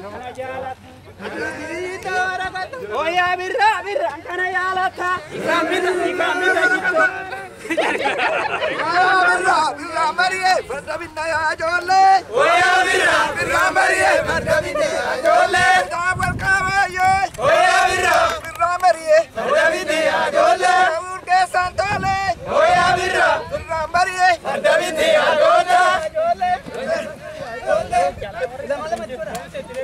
Kana jaalata. Oya birra birra kana jaalata. Ikambita ikambita jitto. Birra birra mariye farda binna ya jolle. Oya birra birra mariye farda binna ya jolle. Taawal kawaye. Oya birra birra mariye farda binna ya jolle. Urge santole. Oya birra birra mariye farda binna ya jolle.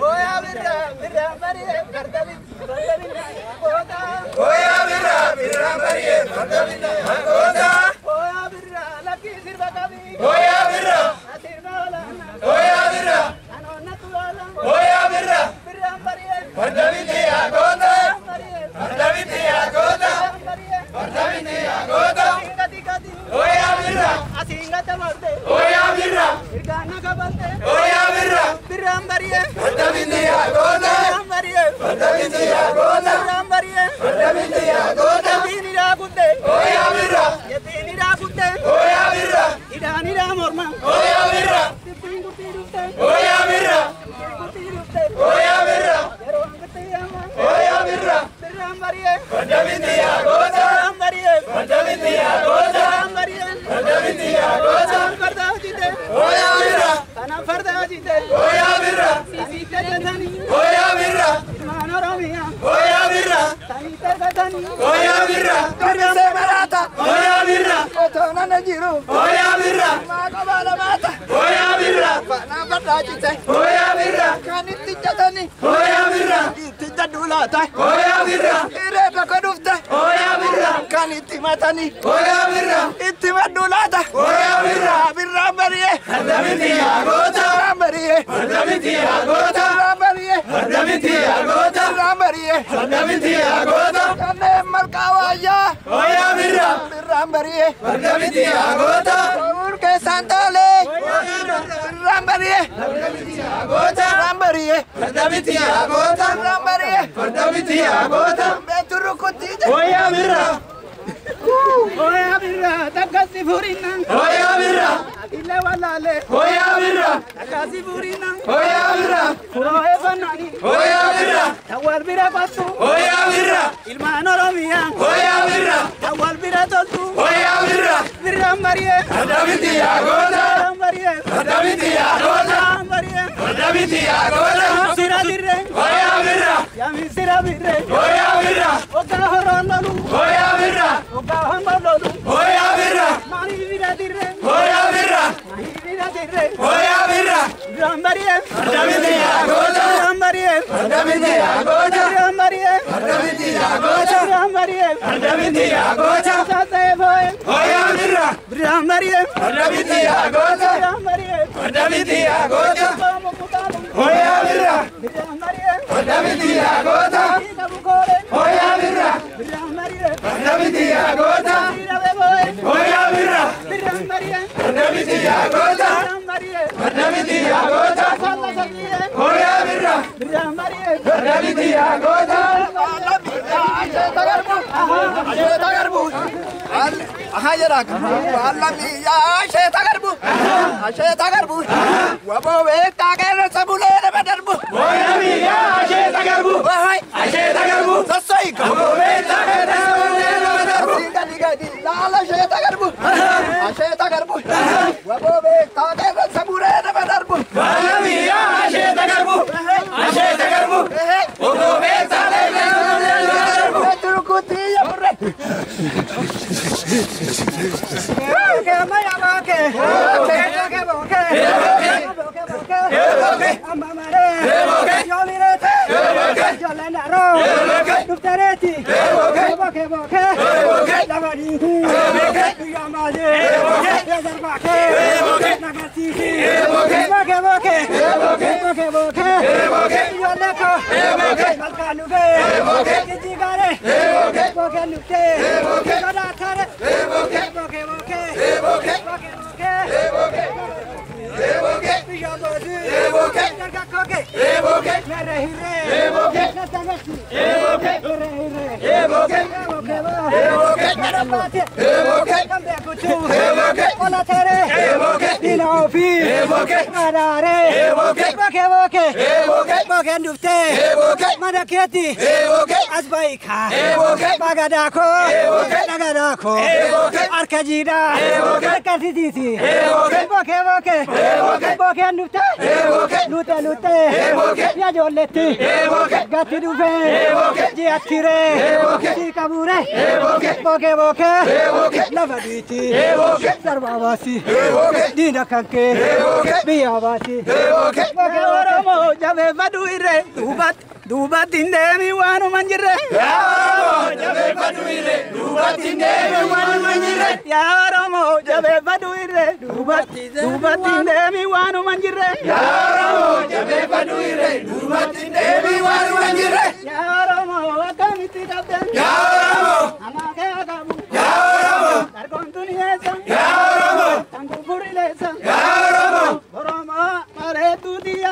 Oya birra birra mariye farda binna goota. Oya birra birra mariye farda binna ya goota. Oya birra lakki sirba kabi. Oya birra. Sirba ola. Oya birra. Anonna tuola. Oya birra. Birra mariye farda binna ya goota. Farda binna ya goota. Farda binna ya goota. Oya birra. Asinga tamarte. Oya birra. Irgana kabalte. Oya birra. Birra mariye farda binna ya goota. Mariye farda binna ya goota. Birra mariye farda binna ya goota. Yetini ragutte. Oya birra. Yetini ragutte. Oya birra. Idani ramorma. Oya birra. Tipingu tirutte. Oya birra. Tipingu tirutte. Oya birra. Yerongte yama. Oya birra. Birra mariye farda binna ya goota. Birra mariye farda binna ya goota. Birra mariye farda binna ya goota. Farda jite. Oya birra. Kana farda jite. Oya birra. Sisi tani. Oya birra. Ilmaan Oromiyaa. Oya birra. Tani targatani. Oya birra. Karse marata. Oya birra. Otona na jiru. Oya birra. Ma qabala mata. Oya birra. Fana farda jite. Oya birra. Kan itti jatani. Oya birra. Itti jadulata. Oya birra. Iree tokko dhufte. Oya birra. Kan itti matani. Oya birra. Itti madulata. Oya birra. Birra mariye. Farda binna ya goota. Birra mariye. Farda binna ya goota. Birra mariye. Farda binna ya goota. Birra mariye. Farda binna ya goota. Kanneen malkaa waayyaa. Oya birra. Birra mariye. Farda binna ya goota. Urge santole. Birra mariye. Farda binna ya goota. Birra mariye. Farda binna ya goota. Birra mariye. Farda binna ya goota. Beeturu kuttiite. Oya birra. Oya birra takkasi furina. Oya birra. Akile walale. Oya birra. Takkasi furina. Oya birra. Furoo fanani. Oya birra. Tawal bira battu. Oya birra. Ilmaan Oromiyaa. Oya birra. Tawal bira toltu. Oya birra. Birra mariye. Farda binna ya goota. Birra mariye. Farda binna ya goota. Birra mariye. Farda binna ya goota. Sira birre. Oya birra. Yami sira birre. Oya birra. Oga horololu. Oya birra. Oga hombololu. Oya birra. Mani bira dirre. Oya birra. Mani bira dirre. Oya birra. Birra mariye. Farda binna ya goota. Birra mariye. Farda binna ya goota. Birra mariye. Farda binna ya goota. Birra mariye. Farda binna ya goota. Saatee boye. Oya birra. Birra mariye. Farda binna ya goota. Birra mariye. Farda binna ya goota. Oya birra. Birra mariye. Farda binna ya goota. Oya birra. Birra mariye. Farda binna ya goota. Oya birra. Birra mariye. Farda binna ya goota. Birra mariye. Farda binna ya goota. Oya birra. Birra mariye. Farda binna ya goota. Asheeta garbu. Aha jedha. Allamiyyaa asheeta garbu. Asheeta garbu. Waboo beektaa qeerransa bulee nama darbu. Oya biyya asheeta garbu. Asheeta garbu. Sassoyika. Waboo beektaa qeerransa bulee nama darbu. Gadi gadi laala asheeta garbu. Asheeta garbu. Waboo beektaa qeerransa bulee nama darbu. Oya biyya asheeta garbu. Asheeta garbu. Waboo beektaa qeerransa bulee nama darbu. Turkutii burre. Bookeen dhuftee. Mana keetti. As ba'ikaa. Bagadaa koo. Dhagadaa koo. Harka jiidhaa. Harka sisiisi. Bookee bookee. Bookeen dhuftee. Luute luute. Yaa ijoolletti. Gatti dhufee. Ji'attiree. Si qabuuree. Bookee bookee. Lafa dhiitti. Sarbaa baasi. Diina kan kee. Biyya baasi. Bookee Oromoo jabeeffadhu irree duubatti duubatti hin deemi waanuma hin jirre. Yaa Oromoo jabeeffadhu irree duubatti hin deemi waanuma hin jirre. Yaa Oromoo jabeeffadhu irree duubatti duubatti hin deemi waanuma hin jirre. Yaa Oromoo jabeeffadhu irree duubatti hin deemi waanuma hin jirre. Yaa Oromoo akkamitti qabdeen Yaa Oromoo hamaa kee qabu Yaa Oromoo dargoon tuni eessa Yaa Oromoo kan gurguri leessa Yaa Oromoo Oromoo bareedduu xiyya.